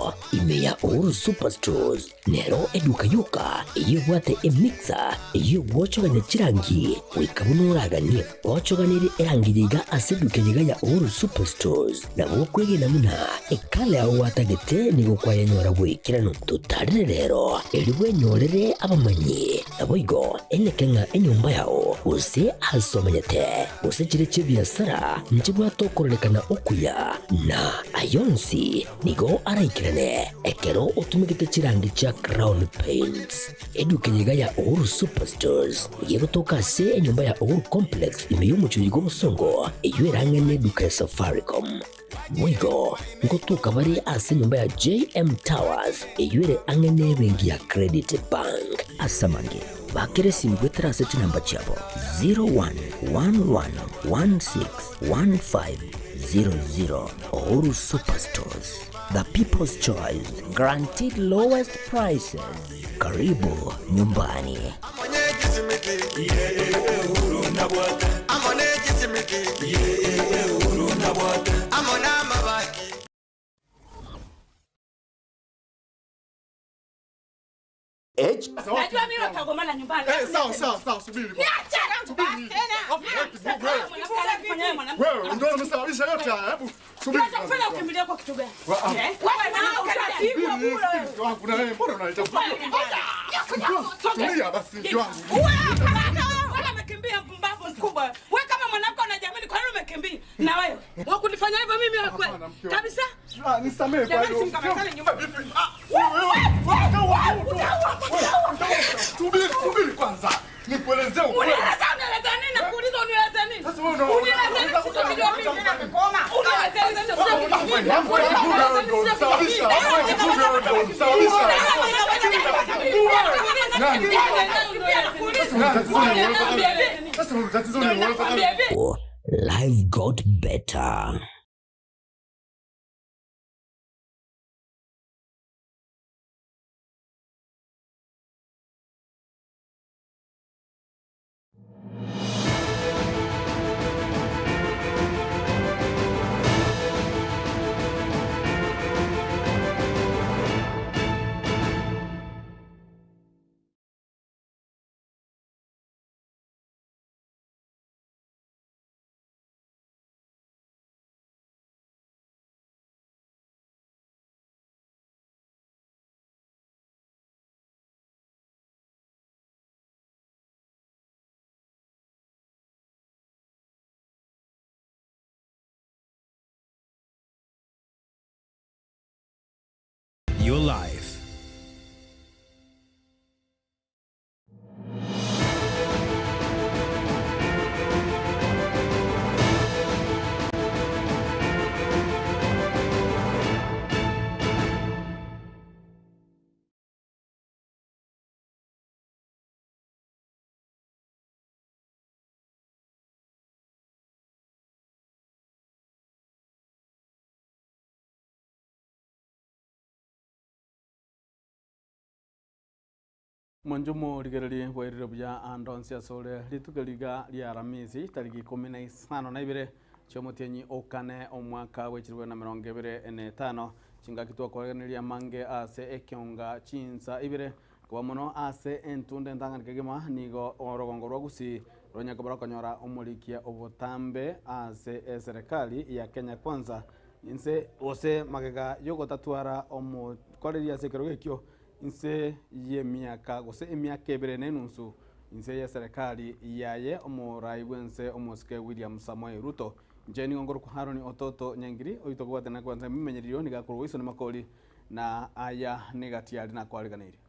Boigo ime ya Uhuru Superstores nero eduka yoka eyio ebwate emixer eyio egwochogania chirangi goika buna oraganie. Gochoganerie erangi eye iga ase eduka eye iga ya Uhuru Superstores nabo okwegena buna ekala yao gwatagete nigo kwayenyora boikeranu. Totarere rero erio bwenyorere abamanyi. Naboigo eneke ng'a enyomba yao, gose aase omenyete, gose chiria chi'ebiasara nchibwate okororekana okuya, na ayio onsi nigo araikerane ekero otumegete chirangi chia Crown Paints. Eduka eye iga ya Uhuru Superstores nigo egotoka ase enyomba ya Uhuru Complex ime y'omochie oyo bw'obosongo, eyio erang'ane eduka ya Safaricom. Boigo ngotoka bare ase enyomba ya JM Towers eyio ere ang'e n'ebenki ya Credit Bank. Ase amange, bakera esimi goetera ase chinamba chiabo 0111161500. Uhuru Superstores, the people's choice, guaranteed lowest prices. Karibu nyumbani. Najua mimi watagombana nyumbani. Eh, sawa sawa sawa, subiri. Niache basi tena. Wewe ndio umesababisha yote haya. Hebu subiri. Kinachokufanya ukimbilie kwa kitu gani? Wa- ah. Eh? Wewe na unapigwa Subiri, bure. subiri, mke wangu na wewe mbona unaleta Tulia basi mke wangu. Wewe kama wewe umekimbia mpumbavu mkubwa. Wewe kama mwanamke unajiamini kwa nini umekimbia? Na wewe wewe kunifanya hivyo mimi wewe kweli? Hapana, mke wangu. Kabisa? Ah, nisamehe kwa Jamani hilo. simkamatane nyumba. Vipi? Ah, wewe, wewe, wewe, wewe, Subiri, subiri kwanza. Nikuelezee ukweli. Unieleza unieleza nini? Nakuuliza unieleza nini? Sasa wewe una- Unieleza nini? Sitakujua mimi. Unieleza nini? Sitakujua mimi. Sasa tatizo ni wewe. Life got better. Your life. Mwanjumo rigererie bwairire buya andonsi asore rituko riga ria aramisi tariki 15 na 2 chiomotienyi okane omwaka gwechirwe na 25 chingaki twakoregeneria mange ase ekionga chinsa ibere kuba mono ase entunde entang'ani kegima nigo orogongo rwa gusii ronyaka barakonyora omorikia obotambe ase eserikali ya Kenya Kwanza inse ose magega yogotatwara omokoreria ase ekero gekio inse y'emiaka gose emiaka ebere na enusu inse ya serikali yaye omorai bwense omosike William Samoei Ruto nche nigo ngorokwa Haroni Ototo Nyangiri oito kobwatana kwanza mimenyererio nigakorwa iso makori na aya nigatiari nakwariganeirie.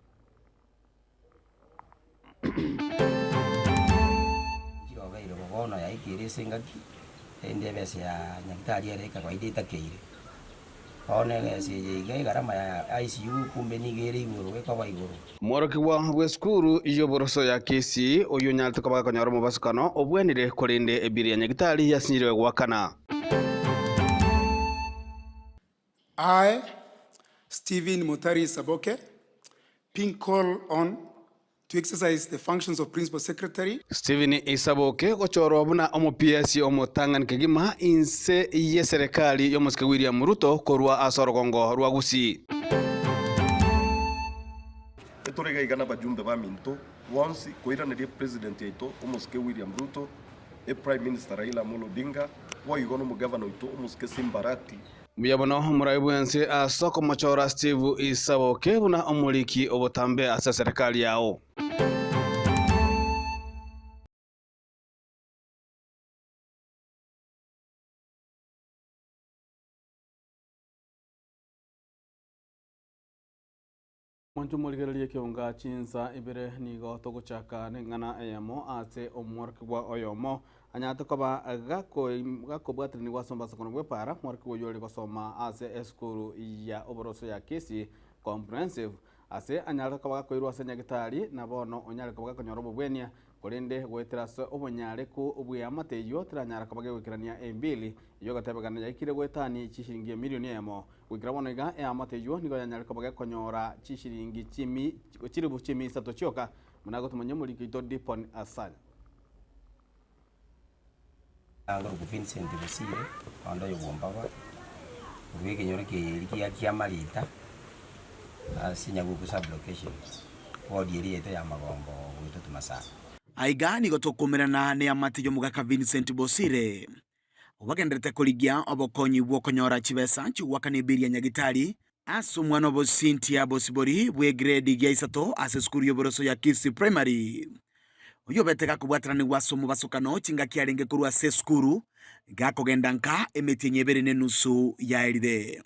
Chirobeire bono yaikire ase engaki, erinde ebesa ya nyagetari ere ekawaida etakeire. Bono egesa eye iga egarama ya ICU kumbe nigo ere igoro ekoba igoro. Mworokigwa bwa esukuru y'oboroso ya Kisii oyo onyarete koba gakonyora omobasukano obwenire korende ebiri ya nyagitari yasinyiriwe gwakana. I, Stephen Mutari Saboke, being called on to exercise the functions of Principal Secretary Stephen Isaboke gochorwa buna omo-PS omotang'ani kegima inse ye serikali y'omosike William Ruto korwa ase orogongo rwa Gusii. Ntore iga iga nabajumbe baminto bonsi koiraneria President yaito omosike William Ruto, Prime Minister Raila Amolo Odinga, boigo nomogavana oito omosike Simba Arati. Mbuya mono omorai bw'ense ase okomochora Steve Isaboke buna omoriki obotambe ase eserekari yao. Mwanche morigererie ekeonga chinsa ibere nigo togochaka neng'ana eyemo ase omworokigwa oyomo anyarete koba gakobwatiranigwa ase omobasokono bw'epaara. Omworokigwa oyio ore gosoma ase esukuru ya oboroso ya Kisii Comprehensive ase anyarete koba gakoirwa ase nyagitari na bono onyare koba gakonyora obobwenia Korende goetera ase obonyareku bw'eamate eyio teranyara koba gegoikerania embili eyio egatebekana yaikire goetania chishilingi emilioni eyemo. Goikera bono iga eamate eyio nigo yanyare koba gekonyora chishilingi chimi chilifu chimi isato chioka, buna agotomanyia omoriki oito Dipon Asanya. Nkorokwa Vincent Bosire, onde oyo bwombaba, korwa ekenyoro kiaye kia Kiamarita, ase Nyaguku sub location, ward eria yaito ya Magombo goetwa Tumasaka. Aiga nigo tokomerana neamate y'omogaka Vincent Bosire, obagenderete korigia obokonyi bw'okonyora chibesa chi'ogoakana ebiri ya Nyagitari ase omwana obo Cynthia Bosibori bw'egrade gia isato ase esukuru y'oboroso ya Kisii Primary. Oyio obete gakobwataranigwa ase omobasokano chingaki arenge korwa ase esukuru gakogenda nka emetienyi ebere na enusu yaerire.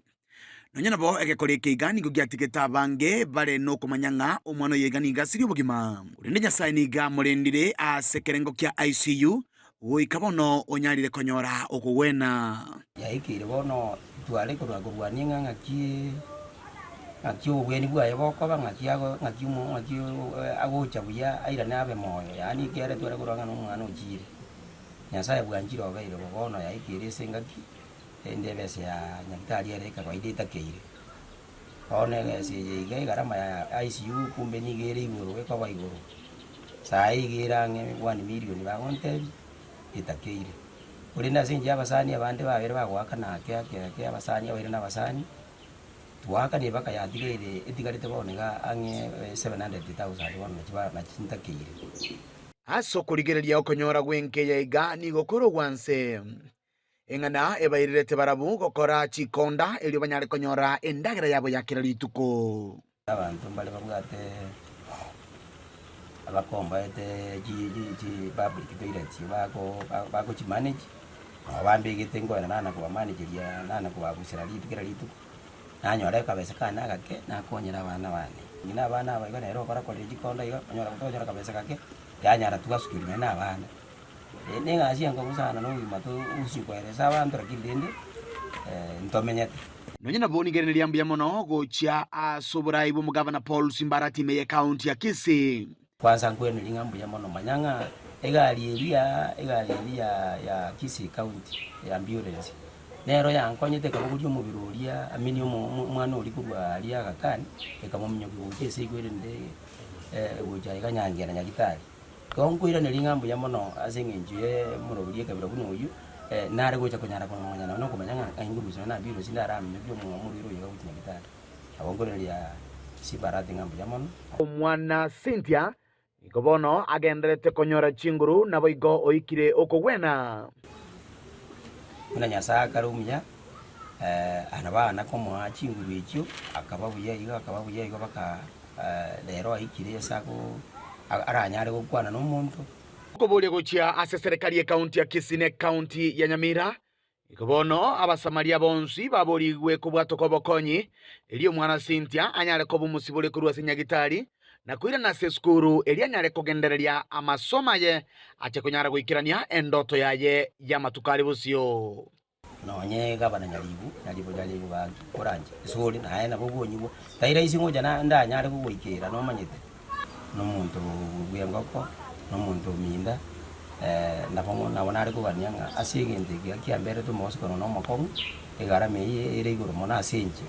Nonya nabo egekora eke iga nigo giatigete abange bare nokomanya ng'a omwana oyo iga nigo asirie obogima. Korende Nyasae nigo amorendire ase ekerengo kia ICU goika bono onyarire konyora okogwena. Yaikeire bono tware korwa korwania ng'a ng'aki ng'aki obobweni bwaye bokoba, ng'aki ago ng'aki omo ng'aki agocha buya airane abe moyo, yaani ekiagera tware korora ng'a na omwana ochire. Nyasaye bwanchire obeire bo bono yaikeire ase engaki, rende ebesa ya nyagetari ere ekawaida etakeire. Bono egesa eye iga egarama ya ICU kumbe nigo ere igoro ekoba igoro, saa iga ere ang'e one million bagontebia, etakeire. Korende ase enchera y'abasani abande babere bagoakana ake ake ake abasani abaire na abasani, twaakania mpaka yatigaire etigarete bono iga ang'e 700,000 bono nachi ba nachi ntakeire. Ase okorigereria okonyora gw'enkeya iga nigo kore ogwanse. Eng'ana ebairerete barabwo gokora chikonda erio banyare konyora endagera yabo ya kera rituko. Abanto mbare babwate abakombaete chi public toilets bako bakochimanage, nabo bambegete nkoenda nana kobamanageria nana kobabusera rituko kera rituko, nanyora akabesa kane agake nakonyera abana bane. Ng'ina abana aba iga nere okorakorire chikondo iga, onyora tonyora akabesa gake, yanyara twasukeria nonye na abana. Ne egasi enkong'u sana na obogima togochia koeresa abanto lakini rende ntomenyete. Nonya nabo nigo ere mbuya mono gochia ase oborai bw'omogavana Paul Simbarati ime y'ekaunti ya Kisii. Kwanza nkwenerie ng'a mbuya mono manya ng'a egari eria egari eria ya ya Kisii County ya ambulance nero yankonyete ekabogoria omobere oria I mean omo omwana oria korwa aria Aga Khan ekamominyokia gocha ase igwerende gocha iga Nyangira Nyagitari. Igo nkoiraneria ng'a mbuya mono ase eng'encho y'omoroberi ekabira buna oyio, nare gocha konyara komanya nonya nokomanya ng'a ng'ai nkorusia nonya nambirwe gose ndaraminyokie omorwere oyo iga gochia nyagitari. Nabo nkoiraneria Simbarati ng'a mbuya mono. Omwana Cynthia nigo bono agendererete konyora chinguru, naboigo oikire okogwena. Buna Nyasae akare omuya, nabo komoa chinguru echio, akaba buya igo akaba buya igo baka. Rero aikire ase ako aranyare gokwana nomonto. Okoboria gochia ase eserekari y'ekaunti ya Kisii na ekaunti ya Nyamira. Igo bono Abasamaria bonsi baborigwe kobwatoka obokonyi, erio omwana Cynthia anyare koba omosibore korwa ase nyagitari, na koirana ase esukuru erio anyare kogendereria amasomo aye ache konyara goikerania endoto yaye y'amatuko are bosio. Nonye gavana Nyaribo, Nyaribo, Nyaribo gaki koranche esori naye nabo okonyigwa, tai rahisi ngocha na ndanyare kogoikera nomanyete, na omonto bwa engoko, na omonto ominda nabo nabo nare kogania ng'a ase egento eke kiamberete omogosokano na omokong'u, egarama eye ere igoro mono ase inche,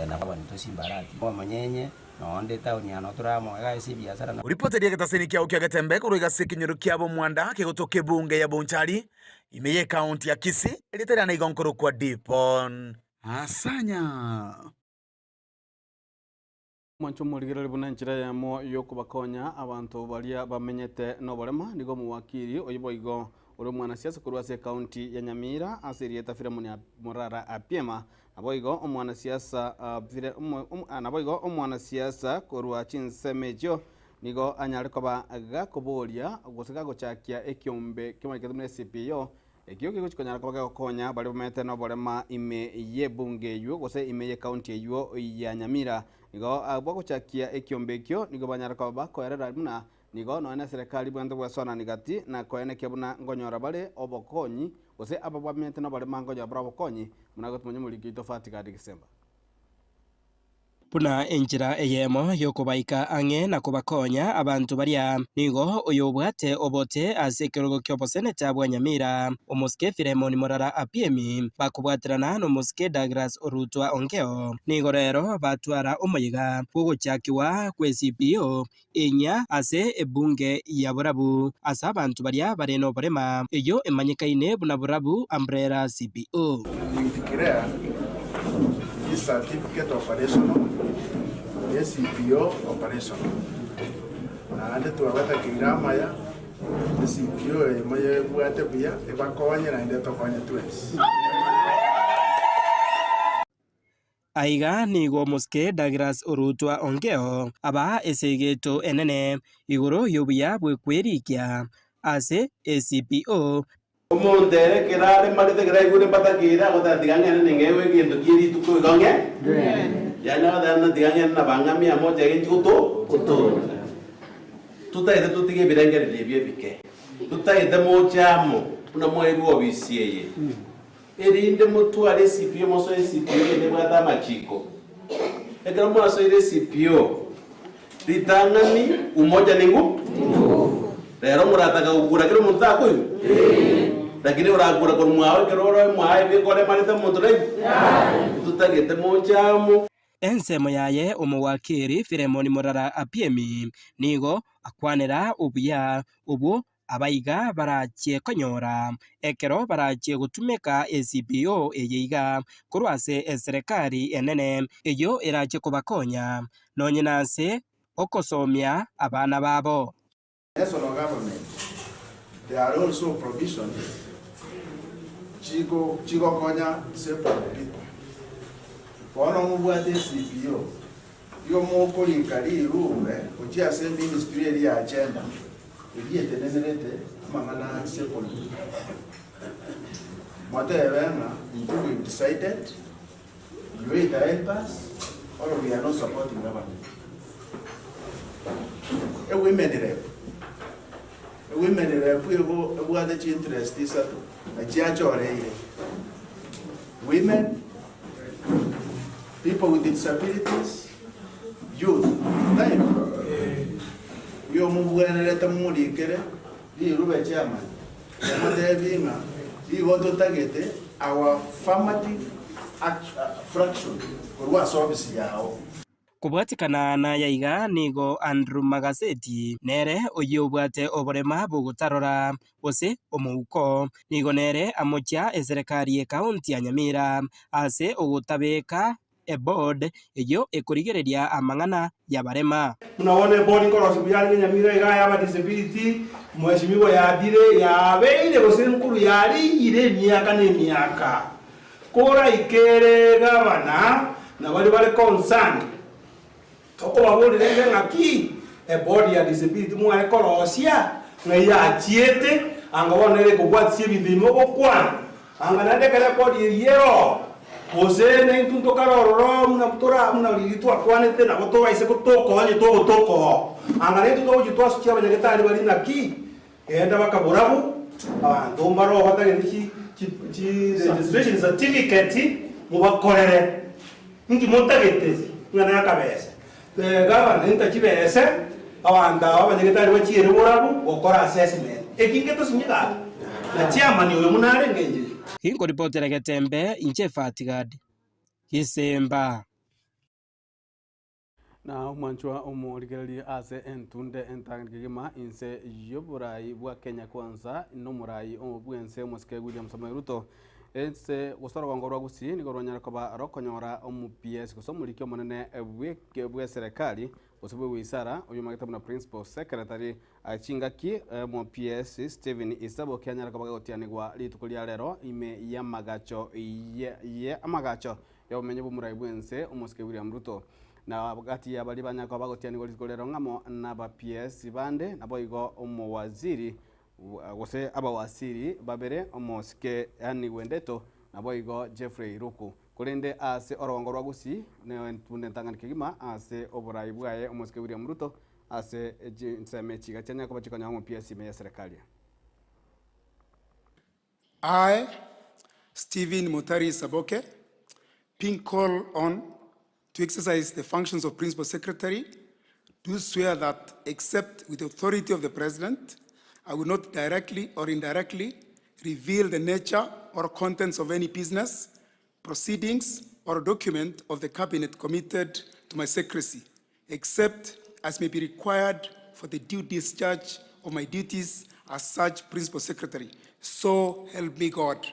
nabo abanto Simbarati, omonyenye. Noonde etaoni ya Notoramu iga ase ebiasara na. Ripoteria egetaseni kiao kia Getembe korwa iga ase ekenyoro kia Bomwanda kegotoka ebunge ya Bonchari ime y'ekaunti ya Kisii, erieta riane igo nkorokwa Dipon. Asanya. Mwanche omorigereria buna enchera eyemo y'okobakonya abanto baria bamenyete noborema, nigo omowakiri oyio boigo ore omwanasiasa korwa ase ekaunti ya Nyamira ase erieta Philemon Morara Apiema, naboigo omwanasiasa naboigo omwanasiasa korwa chinsemo echio nigo anyare koba gakoboria gose gagochakia ekiombe kemanyekete buna SCPO Ekio kegochia konyara koba kegokonya baria bamenyete noborema ime y'ebunge eyio gose ime y'ecounty eyio ya Nyamira. Nigo abwo gochakia ekiombe ekio nigo banyare koba bakoerera buna nigo nonya neserekari bwente bwesoanani gati na koenekia buna nkonyora bare obokonyi gose aba bamenyete noborema nkonyora bare obokonyi buna gotumanya omoriki oito Fatigadi Gisemba. Buna enchera eyemo y'okobaika ang'e na kobakonya abanto baria, nigo oyobwate obote ase ekerogo ki'oboseneta bwa Nyamira, omosike Philemon Morara Apiemi, bakobwaterana nomosike Douglas Orutwa Ongeo, nigo rero batwara omoyega bw'ogochakigwa kwe CPO enyia ase ebunge ya Borabu ase abanto baria bare noborema, eyio emanyekaine buna Borabu Umbrella CBO. We declare this certificate operational, ACPO operational. Naende twabatakeire amaya, ACPO eye moyebwate buya, ebakonye naende etokonye twensi. Aiga nigo omosike Douglas Orutwa Ongeo abaa esegeto enene igoro y'obuya bw'ekwerikia ase ACPO. Omonto ere ekero aremarete, ekero aigure mbatakeire, agoteba, Tiga ng'ende ning'ewe egento kie rituko igo ng'e, yaani agoteba ng'a tiga ng'ende na bang'amia amo nchake inche goto gotooreka. Totaete totige ebirengererio ebi ebike, totaete moche amo buna mwairwe obisi eye. Erinde motware esipio, mosoe esipio eye nebwate amachiko. Ekero mwasoire esipio, ritang'ani umoja ni ngu? Rero morataka gokura kera omonto takoigwa? Lakini orakura korwa mwao ekero ore mwaye ebikore emarete omonto naigwe? Totagete moche amo. Ensemo yaye omowakiri Philemon Morara Apiemi nigo akwanera obuya obwo Abaiga barachie konyora ekero barachie gotumeka ECPO eye iga korwa ase eserekari enene eyio erache kobakonya nonye nase okosomia abana babo. National government there are also provisions chigo chigokonya disabled people. Bono mobwate ECPO igo mokorika rirube gochia ase eministry eria ya gender. Eria etenenerete amang'ana a disabled motebe ng'a intwe we've decided you either help us or we are not supporting government. E women rep, e women rep igo ebwate chi interest isato na chiachoreire, women, people with disabilities, youth, taibo? Oyo omobwenerete momorikere rirube chairman, omotebie ng'a igo totagete our affirmative fraction korwa ase ofisi yao. Kobwatekana naya iga nigo Andrew Magaseti nere oyio obwate oborema bogotarora gose omouko, nigo nere amochia eserekari y'ekaunti ya Nyamira ase ogotabeka Eboard eyio ekorigereria amang'ana y'abarema. Buna bono eboard nkorosia buya arenge Nyamira iga ya abadisability, Mheshimiwa yadire yabeire gose nkuru yariyire emiaka na emiaka. Koraikere gavana na baria bare concerned tokobaborera ere ng'aki eboard ya disability mware korosia ng'ai yachiete anga bono nere ekobwatisia ebinto ime ogokwana Anga naende ekero ekori eria eroo, gose naintwe ntokare ororo buna tora buna riria twakwanete nabo tobaise gotokonya togotoka oo. Anga naintwe togochia twasukia abanyagetari baria naki, genda baka borabu, abanto mbare oo batagete chi chi chi registration certificate mobakorere. Inki motagete ng'a nakabesa? Gavana inta chibese, abanto aba abanyagetari bachiere borabu gokora assessment. Eki ngetosinye gaki na chairman oyo buna arenge inche. Ginkoripotera getembe inche Fatigad Gisemba. Na omwanchwa omorigererie ase entunde entang'ani kegima inse y'oborai bwa Kenya Kwanza nomorai bw'ense omosike William Samoei Ruto. Ense gose orogongo rwa Gusii nigo rwanyare koba rokonyora omo-PS gose omoriki omonene bw'eserekari gose bw'ewisara oyomanyete buna Principal Secretary chingaki omo-PS Stephen Isaboke anyare koba gagotianigwa rituko ria rero ime y'amagacho y'amagacho y'obomenyo bw'omorai bw'ense omosike William Ruto. Na gati ya baria banyare koba bagotianigwa rituko rero ng'amo naba-PS bande naboigo omowaziri gose abawasiri babere, omosike Anne Gwendeto, naboigo Jeffrey Ruku. Korende ase orogongo rwa Gusii buna entang'ani kegima ase oborai bwaye omosike William Ruto ase chinsemo echi iga chianyare koba chikonyora omopia esime y'eserekari. I, Stephen Mutari Saboke, being called on to exercise the functions of Principal Secretary, do swear that except with the authority of the President, I will not directly or indirectly reveal the nature or contents of any business, proceedings, or document of the Cabinet committed to my secrecy, except as may be required for the due discharge of my duties as such Principal Secretary. So help me God.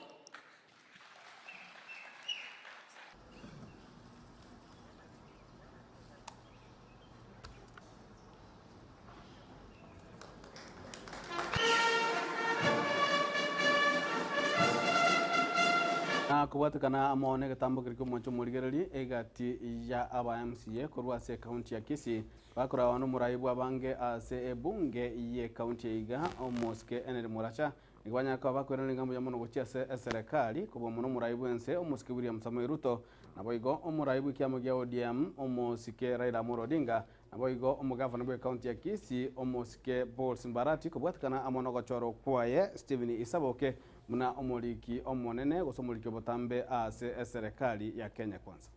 Na kobwatekana amo negetambo keria ki'omwancho omorigereria egati ya aba MCA korwa ase ekaunti ya Kisii bakorawa nomorai bw'abange ase ebunge y'ekaunti eyeiga omosike Henry Muracha Nigo banyare koba bakoirana ring'ana mbuya mono gochia ase eserekari, kobua mono omorai bw'ense, omosike William Samoei Ruto, naboigo omorai bw'ekiama gia ODM, omosike Raila Amolo Odinga, naboigo omogavana bw'ecounty ya Kisii, omosike Paul Simbarati, kobwatekana amo nogochorwa kwaye Stephen Isaboke buna omoriki omonene gose omoriki obotambe ase eserekari ya Kenya Kwanza.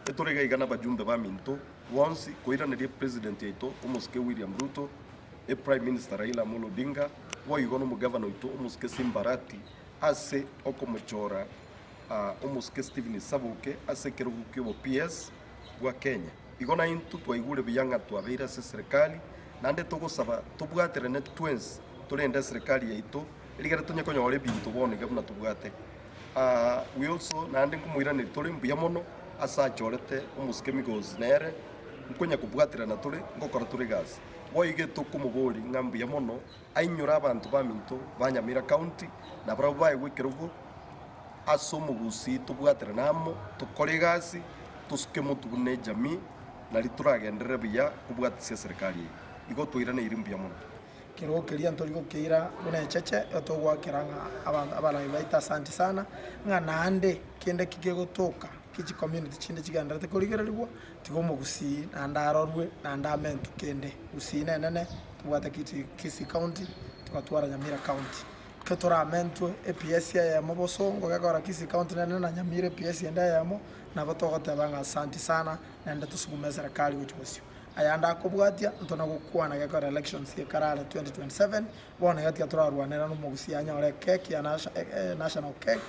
Etore iga iga nabajumbe baminto bonsi koiraneria epresident yaito omosike William Ruto, eprime minister Raila Amolo Odinga, boigo nomogavana oito omosike Simba Arati ase okomochora omosike Stephen Saboke ase ekerogo kiobo PS bwa Kenya. Igo naintwe twaigure buya ng'a twabeire ase eserekari naende togosaba tobwaterane twensi torende eserekari yaito erigere tonye konyora ebinto bono iga buna tobwate. We also naende nkomoiraneria tore mbuya mono ase achorete omosike Migosi nere nkonya kobwaterana tore ngokora tore egasi. Boigo etokomoboria ng'a mbuya mono ainyore abanto baminto ba Nyamira County na barabwo baegwe ekerogo ase omogusii tobwaterane amo tokore egasi tosuke motwe buna ejamii nari toragenderere buya kobwatisia eserekari eye. Igo twairaneirie mbuya mono. Kerogo keria ntori gokeira buna echeche, igo togoakera ng'a abanto abarai baito asanti sana, ng'a naende kende ki kegotoka ki chicommunity chinde chigendererete korigererigwa, tiga omogusii naende arorwe naende amentwe kende. Gusii nenene, tobwate kiti Kisii county, togatwara Nyamira county. Ekero toramentwe eps eyemo bosongo gekogera Kisii county nenene na Nyamira eps ende eyemo, nabo togoteba ng'a asanti sana naende tosugume eserekari gochia bosio. Ayande akobwatia, ntona gokwana gekora elections gekarare 2027, bono iga tiga torarwanera nomogusii anyore ecake ya national cake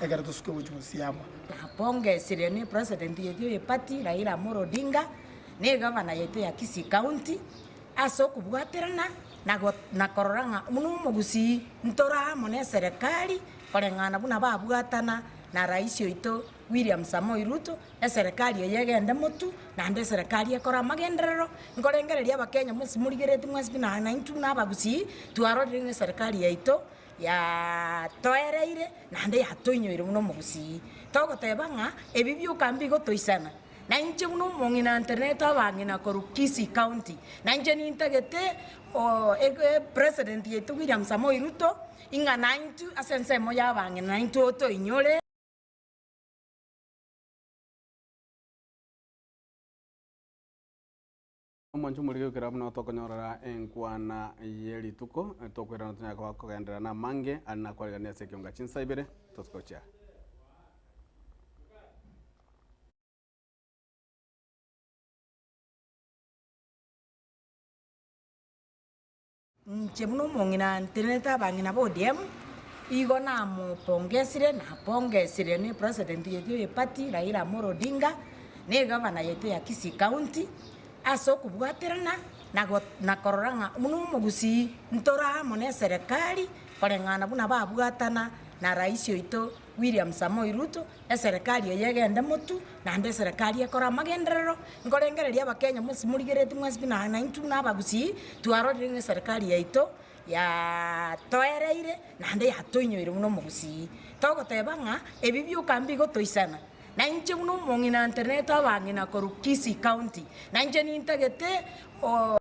ekero tosuke gochia gosiama. Napongesire ne president yaito ye party Raila Amolo Odinga na egavana yaito ya Kisii County ase okobwaterana na korora ng'a buna omogusii ntore amo ne eserekari koreng'ana buna babwatana na rais oito William Samoei Ruto Eserekari eye egende motwe, naende eserekari ekore amagenderero, nkorengereria abakenya mwensi morigereretie mwensi buna naintwe buna abagusii, twarorire ng'a eserekari yaito yatoereire naende yatoinyoire buna omogusii. Togoteba ng'a ebi bioka mbigotoisana, na inche buna omong'ina ntenenete abang'ina korwa Kisii County, na inche nintagete epresident yaito William Samoei Ruto, ing'a naintwe ase ensemo ya abang'ina naintwe otoinyore. Omwancho omorige goikera buna tokonyorera enkwana ye rituko, tokoirana tonyare koba kogenderera namange are nakwarigania ase ekionga chinsa ibere, tosikochia. Inche buna omong'ina ntenenete abang'ina ba ODM, igo namopongesire, napongesire ne president yaito ye party Raila Amolo Odinga, na egavana yaito ya Kisii County, ase okobwaterana na go na korora ng'a buna omogusii ntore amo na eserekari koreng'ana buna babwatana. na rais oito William Samoei Ruto, eserekari eye egende motwe, naende eserekari ekore amagenderero, nkorengereria abakenya mwensi morigeretie mwensi pi na naintwe buna abagusii, twarorire ng'a eserekari yaito yatoereire naende yatoinyoire buna omogusii. Togoteba ng'a ebi bioka mbigotoisana, na inche buna omong'ina ntenenete abang'ina korwa Kisii County, na inche nintagete o.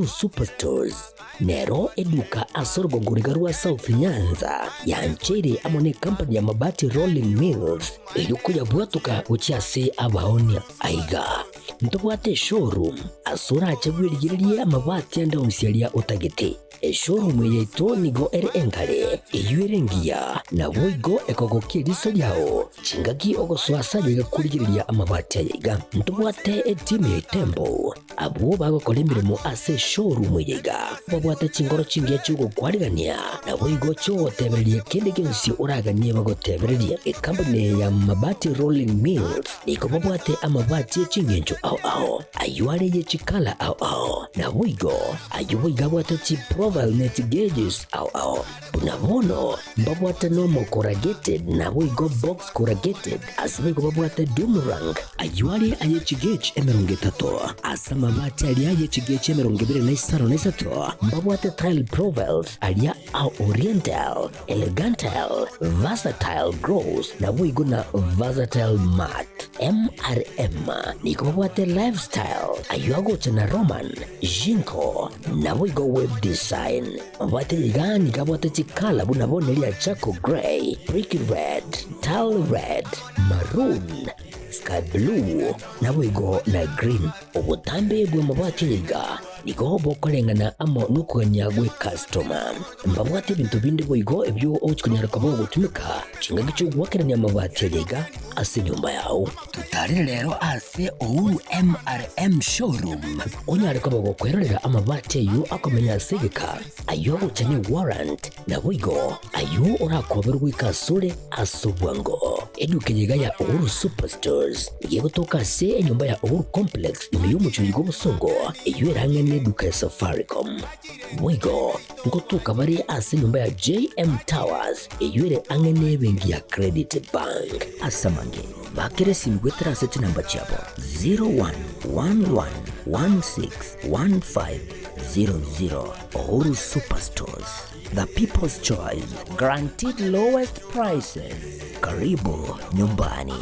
Superstores nero eduka ase orogongo riga rwa South Nyanza yancheire amo ne company ya Mabati Rolling Mills eyio koyabwatoka gochia ase abaonia. Aiga ntobwate eshowroom ase orache bwerigererie amabati ande onsi aria otagete. Eshowroom eye yaito nigo ere engare, eyio ere engiya, naboigo ekogokia eriso riao chingaki ogosoa ase ayaiga korigereria amabati ayaiga. Ntobwate etimu ya Itembo Abwo bagokora emeremo ase eshowroom eye iga babwate chinkoro chingiya chi'ogokwarigania, naboigo chi'ogotebereria kende gionsi oraganie bagotebererie. Ekampuni eye ya Mabati Rolling Mills nigo babwate amabati e chingencho ao ao, ayio are ye chikala ao ao, naboigo ayio boigo abwate chiprofile ne chigeges ao ao. Buna bono mbabwate normal corrugated naboigo box corrugated, ase boigo babwate doomerang. Ayio are aye chigauge 30, ase amabati aria aye chigauge 23 na 3, mbabwate tile profiles aria a oriental, elegantile, versatile gloss, naboigo na versatile matte. MRM nigo babwate lifestyle, ayio agocha na Roman, Jinko, naboigo web design. Mabwate iga nigo abwate chikala buna bono eria charcoal grey, brick red, tile red, maroon, sky blue, naboigo na green. Obotambe bw'amabati aya iga nigo bokoreng'ana amo nokogania gw'ecustoma. Mbabwate ebinto binde boigo ebio ogochi konyara koba ogotumeka chingaki chi'ogoakerania amabati aya iga ase enyomba yao. Totarere rero ase Uhuru MRM Showroom onyare koba gokwerorera amabati ayio akomenya ase egeka, ayio agocha ne warrant, naboigo ayio orakoberwe goika asore ase obwango. Eduka eye iga ya Uhuru Superstores nigo egotoka ase enyomba ya Uhuru Complex ime y'omochie oyo bw'obosongo eyio erang'e neduka ya Safaricom. Boigo ngotoka bare ase enyomba ya JM Towers eyio ere ang'e nebenki ya Credit Bank. Ase amange, bakera esimi goetera ase chinamba chiabo 0111161500. Uhuru Superstores, the people's choice, guaranteed lowest prices. Karibu nyumbani.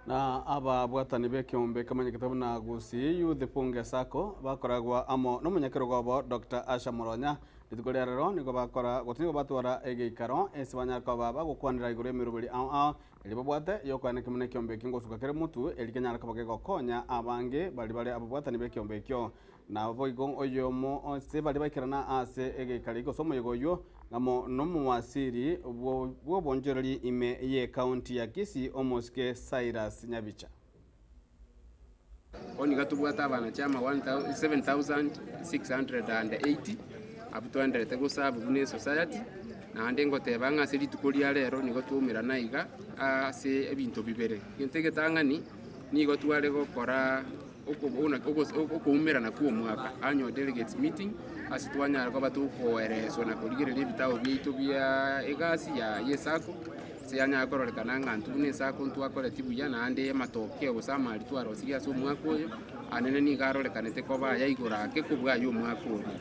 Na ababwatani b'ekeombe kemanyekete buna Gusii Youth Bunge Sacco bakoragwa amo nomonyakerogo obo Doctor Asha Moronya. Rituko ria rero nigo bakora gose nigo batwara egeikaro ase banyare koba bagokwanera igoro y'emeroberi ao ao eria babwate yokoeneki buna ekeombe ekio ngosuka kere motwe erio kenyare koba kegokonya abange baria bare ababwatani b'ekeombe ekio. Naboigo oyomo ase baria baikerana ase egeikaro gose omoyega oyio, ng'amo nomowasiri bw'obonchoreri ime y'ecounty ya Kisii, omosike Cyrus Nyabicha. Bono iga tobwate abanachama 7680 abwo twaenderete goserve buna esociety, naende ngoteba ng'a ase rituko ria rero nigo twaumerana iga ase ebinto bibere. Egento egetang'ani, nigo tware gokora okoumerana kw'omwaka, annual delegates meeting, ase twanyara koba tokoereswa na korigereria ebitabo biaito bia egasi ya y'esacco, ase yanyara kororekana ng'a intwe buna esacco ntwakoreti buya naende amatokeo gose amari twarosirie ase omwaka oyo, anene nigo arorekanete koba aya igoro ake kobua aya omwaka oria.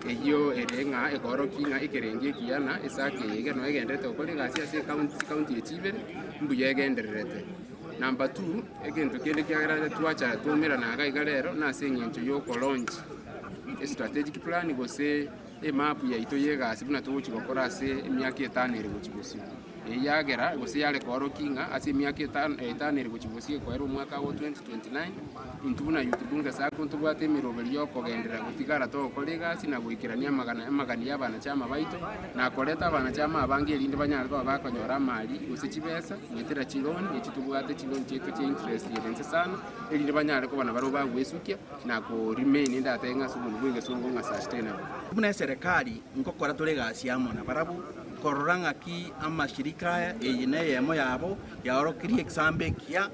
Eyio ere ng'a ekoorokia ng'a ekerengo ekiya na esacco eye iga noo egendererete gokora egasi ase ecounty chicounty echi ibere, mbuya egendererete. Number two, egento kende kiagerete twacha twaumerana iga iga rero nase eng'encho ya okolaunch estrategic plan gose emap yaito ya egasi buna togochi gokora ase emiaka etano ere gochi bosio. Eyio yagera gose yare koorokia ng'a ase emiaka etano etano ere gochia bosio ekoera omwaka o 2029, intwe buna Youth Bunge Sacco ntobwate emeroberi ya okogenderera gotigara togokora egasi na goikerania amagana amagani ya abanachama baito, na koreta abanachama abange erinde banyare koba bakonyora amari gose chibesa goetera chiloan echi tobwate chiloan chiaito chia interest ere inse sana, erinde banyare koba nabarobwo bagwesukia na ko remain ndatebe ng'a ase omonwa bwa egesongo ng'a sustainable. Buna eserekari nkokora tore egasi amo nabarabwo korora ng'aki amashirika aya, eye neyemo yabo yaorokirie example ekiya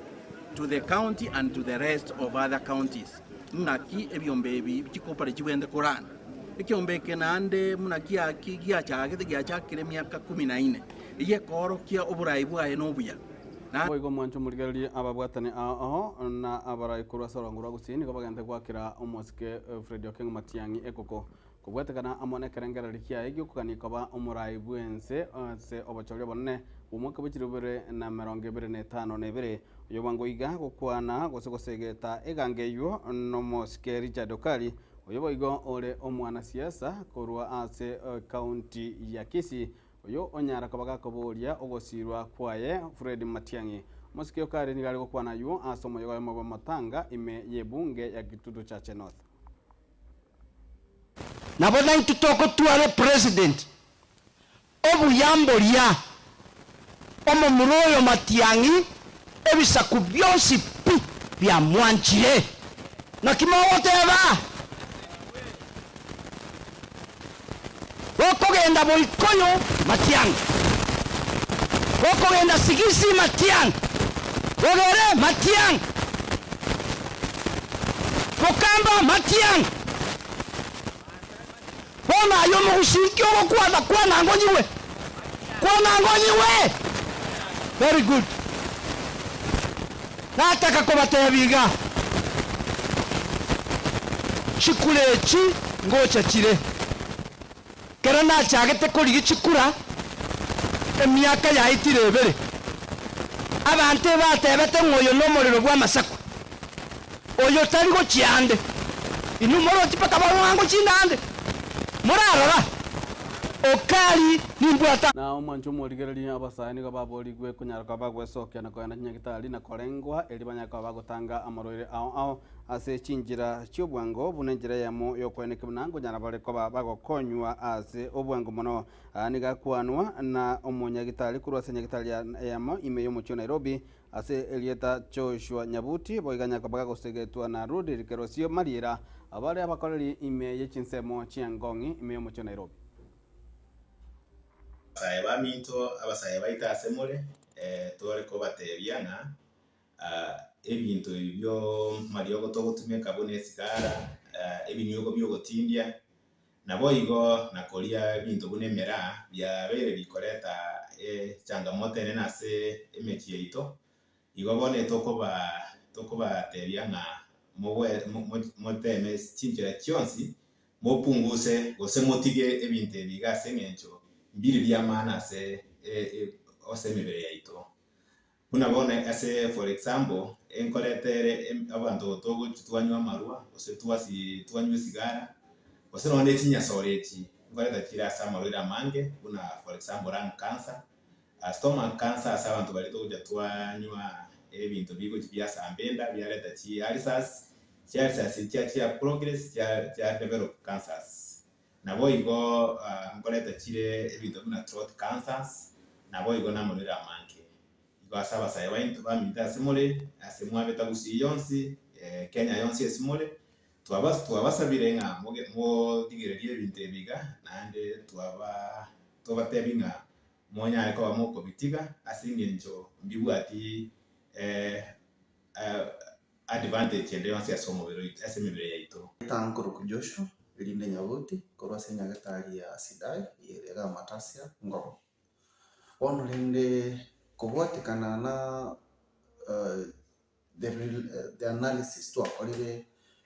to the county and to the rest of other counties ng'aki ebiombe ebi chikopare chibwente korana. Ekiombe eke naende buna giaki giachagete giachakire emiaka kumi na ine, eyio ekoorokia oborai bwaye nobuya. Na. Boigo omwancho omorigererie ababwatani ao ao na abarai korwa ase orongo rwa Gusii nigo bagente goakera omosike Fred Okengo Matiang'i ekoko kobwatekana amo nekerengererio kiaye giokogania koba omorai bw'ense ase obochori obonene bw'omwaka bwe chilifu bibere na emerongo ebere na etano na ebere. Oyo bwango iga gokwana gose gosegeta egango eywo nomosike Richard Okari oyo boigo ore omwanasiasa korwa ase ekaunti ya Kisii Oyo onyara koba gakoboria ogosiirwa kwaye Fred Matiang'i. Omosike Okari nigo are gokwana aywo ase omoyega oyomo bw'amatanga ime y'ebunge ya Kitutu Chache North. Nabo naintwe togotwara epresident obuya mboria omomura oyo Matiang'i ebisaku bionsi pi biamwanchire. Naki mogoteba? Gokogenda Boikoyo Matiang'i, gokogenda Sigisi Matiang'i, Bogere Matiang'i, Bokamba Matiang'i. Bono aye omogusii inki ogokwana? Kwana ngonyigwe, kwana ngonyigwe. Very good. Nataka kobatebia iga, Chikura echi ngocha chire. Ekero nachagete korigia chikura, emiaka yaetire ebere, abanto ebatebete ng'a oyo nomorero bw'amasaku, oyo tari gochia ande. Inwe moroche mpaka bono ng'a ngochinde ande? Morarora, Okari nimbwate. Na omwancho omorigereria abasae nigo baborigwe konyara koba bagwesokia na kogenda chinyagitari na korengwa erio banyare koba bagotanga amarwaire ao ao ase chinchera chi'obwango buna enchera eyemo y'okoenekia buna nkonyara bare koba bagokonywa ase obwango mono. Aya nigo akwanwa na omonyagitari korwa ase enyagitari eyemo ime y'omochie o Nairobi ase erieta Joshua Nyabuti boigo anyare koba gagosegetwa na Rudiri Kerosio Mariera abare abakoreri ime ye chinsemo chi'Engong'i ime y'omochie o Nairobi. Abasae baminto, abasae baito ase more, tore kobatebia ng'a ebinto ebi bi'amariogo togotumeka buna esigara, ebinywegwa bi'ogotindia, naboigo na koria ebinto buna emeraa, biabeire bikoreta echangamoto enene ase emechie yaito. Igo bono tokoba tokobatebia ng'a mogoe moteme chinchera chionsi mopunguse gose motige ebinto ebi iga ase eng'encho mbiri bi'amaana ase ase emebere yaito. Buna bono ase for example, enkoreta ere abanto togochi twanywa amarwa gose twasi twanywa esigara, gose nonye ne chinyasore echi nkoreta chire ase amarwaire amange buna for example lung cancer, Stomach cancer ase abanto baria togocha twanywa ebinto bigochi biasamba enda biareta chi ulcers, chi ulcers echi chia chia progress chia chia develop cancers. Naboigo nkoreta chire ebinto buna throat cancers, naboigo na amarwaire amange. Igo ase abasae baito baminto ase more, ase mwabete Gusii yonsi, Kenya yonsi ase more, twaba twabasabire ng'a moge motigererie ebinto ebi iga, naende twaba tobatebi ng'a monyare koba mokobitiga ase engencho mbibwati advantage ende yonsi ase omobere oito ase emebere yaito. Nkorokwa Joshua, erinde Nyabuti, korwa ase enyagetari ya Sidai, ere iga Matasia, Ngong. Bono rende kobwatekana na the the analysis twakorire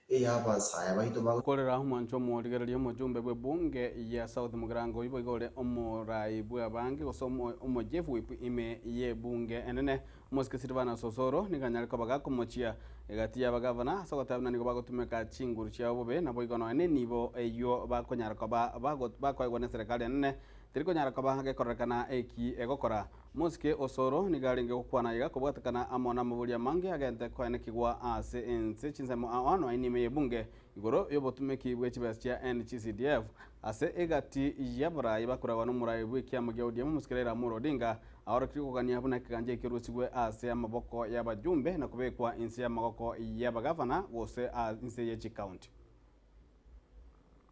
eya abasae baito ba. Korera omwancho omorigereria omojumbe bw'ebunge ya South Mugirango oyio boigo ore omorai bw'abange gose omochief whip ime y'ebunge enene omosike Silvanus Osoro nigo anyare koba gakomochia egati y'abagavana ase ogoteba buna nigo bagotumeka chinguru chiabo bobe naboigo nonya nenibo eyio bakonyara koba bakoegwa neserekari enene. Terikonyara koba gekororekana eki egokora. Mosike Osoro nigo arenge gokwana iga kobwatekana amo namabori amange agente koenekigwa ase ense chinsemo ao ao nonya nime y'ebunge igoro y'obotumeki bwe chibesa chia NGCDF ase egati y'abarai bakoragwa nomorai bw'ekiama gia ODM Omosike Raila Amolo Odinga aorokirie okogania buna ekeganja ekio kerusigwe ase amaboko y'abajumbe na kobekwa inse y'amagoko y'abagavana gose inse ye chikaunti.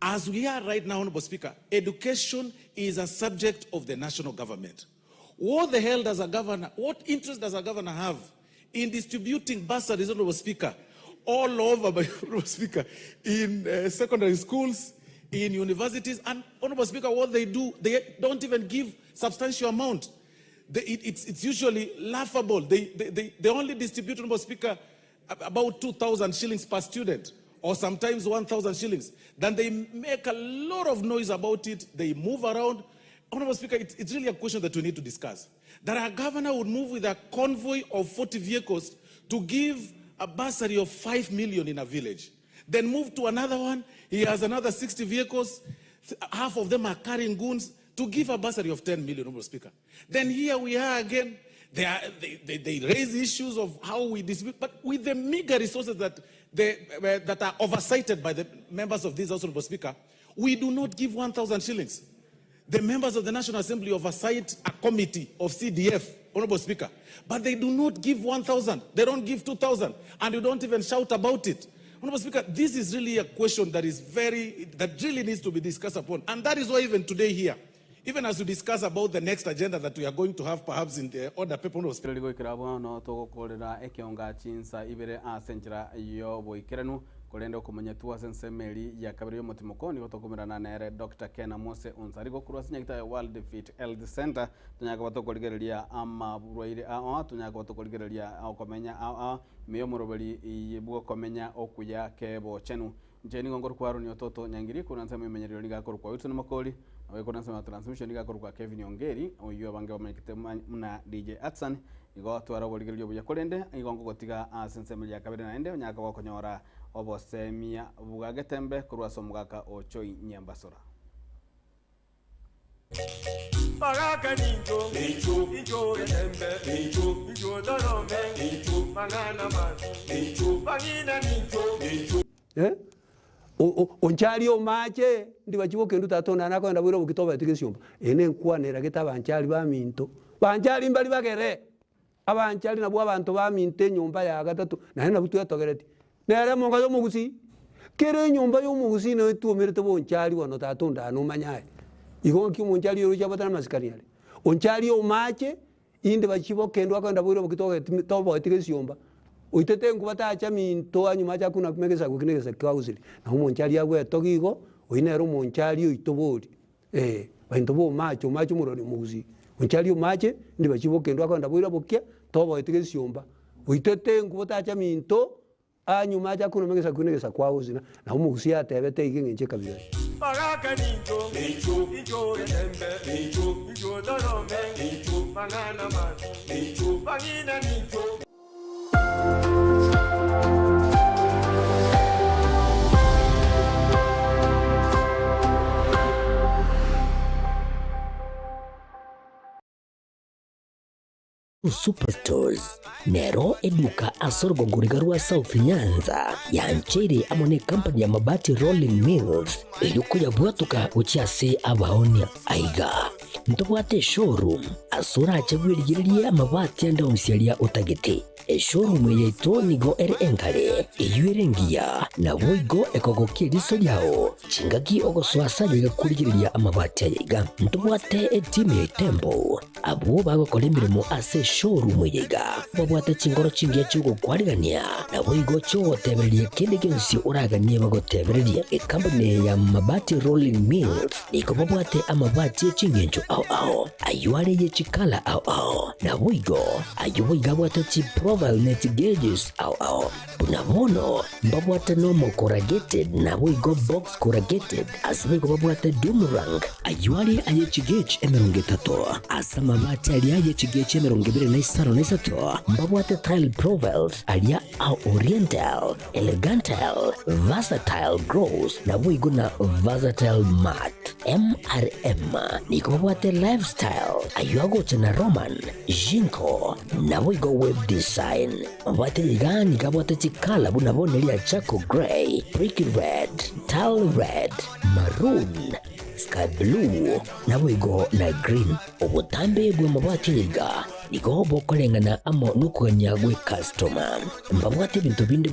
As we are right now, Honorable Speaker, education is a subject of the national government. What the hell does a governor, what interest does a governor have in distributing bursaries, Honorable Speaker, all over, by Honorable Speaker, in uh, secondary schools, in universities, and Honorable Speaker, what they do, they don't even give substantial amount. They, it, it's, it's usually laughable. They, they, they, they only distribute, Honorable Speaker, about 2,000 shillings per student or sometimes 1,000 shillings. Then they make a lot of noise about it. They move around. Honorable Speaker, it's, it's really a question that we need to discuss. That our governor would move with a convoy of 40 vehicles to give a bursary of 5 million in a village. Then move to another one. He has another 60 vehicles. Half of them are carrying goons to give a bursary of 10 million, Honorable Speaker. Then here we are again. They, are, they, they, they raise issues of how we distribute, but with the meager resources that, they, uh, that are oversighted by the members of this House, Honorable Speaker, we do not give 1,000 shillings. The members of the National Assembly oversight a committee of CDF, Honorable Speaker, but they do not give 1,000. They don't give 2,000, and you don't even shout about it. Honorable Speaker, this is really a question that is very, that really needs to be discussed upon. And that is why even today here, even as we discuss about the next agenda that we are going to have perhaps in the order paper, Honorable Speaker. Rirorio goikera bono togokorera ekeonga chinsa ibere ase enchera y'oboikeranu, korende okomanya ase ensemo eri ya kabere y'omotimoko nigo tokomerana nere Dr. Ken Amose Onsarigo korwa ase nyagitari ya World Fit Health Center tonyare koba tokorigereria amaburwaire ao tonyare koba tokorigereria okomenya ao ao ime y'omoroberi bw'okomenya okuya kebochenu. Inche nigo nkorokwa Aaron Ototo Nyangiri korwa ensemo y'emenyerero nigo akorokwa Wilson Makori, nabo korwa ensemo ya transmission nigo akorokwa Kevin Ongeri, oyio abange bamanyekete buna DJ Atsan, igo twara oborigereria obuya korende igo nkogotiga ase ensemo eria ya kabere naende onyare koba okonyora obosemia bwa getembe korwa ase omogaka o Choi Nyambasora. Bagaka nincho, incho getembe, incho torome, mang'ana masu, bang'ina nincho. Eh? Onchari omache, ndibachi bokendu tata onde nakoenda boira obokito obete gesiomba. Eye nenkwana eragete abanchari baminto. Banchari mbari bagere, abanchari nabwo abanto baminto enyomba ya gatato, naende nabwo twetogeretie. Nere omonga ya omogusii, kera enyomba ya omogusii noyo etwomerete bonchari bono tata onde aa nomanye aye. Igo nki omonchari oyo oroche abwate namasikani are. Onchari omache, inde bachi bokendwa akoenda boira obokito ogeti toboeti gesiomba. Oitete enkuba tacha minto anyuma acha kuna kuma egesaku eki na egesaku kiagusire. Nabo omonchari agwetogia igo, oyio nere omonchari oito bori, eh, bainto ba omache, omache omorwani omogusii. Onchari omache, inde bachi bokendwa akoenda boira bokia, toboeti gesiomba. Oitete enkuba tacha minto, anyuma acha kuna kuma egesaku eki na egesaku agusina, nabo omogusii atebete iga eng'encho ekabira eye. Bagaka nincho, incho getembe, incho torome, mang'ana masu, bang'ina nincho. Superstores nero eduka ase orogongo riga rwa South Nyanza yancheire amo ne company ya Mabati Rolling Mills erio koyabwatoka gochia ase abaonia. Aiga ntobwate eshowroom ase orache bwerigererie amabati ande onsi aria otagete. Eshowroom eye yaito nigo ere enkare, eyio ere engiya, naboigo ekogokia eriso riao chingaki ogosoa ase aye iga korigereria amabati aya iga. Ntobwate etimu ya Itembo, abwo bagokora emeremo ase eshowroom eye iga, babwate chingoro chingiya chi'ogokwarigania, naboigo chi'ogotebereria kende gionsi oraganie bagotebererie. Ekampuni eye ya Mabati Rolling Mills nigo babwate amabati e chingencho ao ao, ayio are ye chikala ao ao, naboigo Ayio boigo abwate chiprofile ne chigeges ao ao. Buna bono mbabwate normal corrugated naboigo box corrugated, ase boigo babwate doom rank. Ayio are aye chigauge 30, ase amabati aria aye chigauge 23 mbabwate tile profiles aria a oriental, elegantile, versatile gross naboigo na versatile matte. MRM nigo babwate lifestyle aywo agocha na Roman, Jinko naboigo web design. Mabwate iga nigo abwate chikala buna bono eria charcoal grey, brick red, tal red, maroon, sky blue naboigo na green. Obotambe bw'amabati iga nigo bokoreng'ana amo nokogania gwe customer. Mbabwate ebinto binde boigo.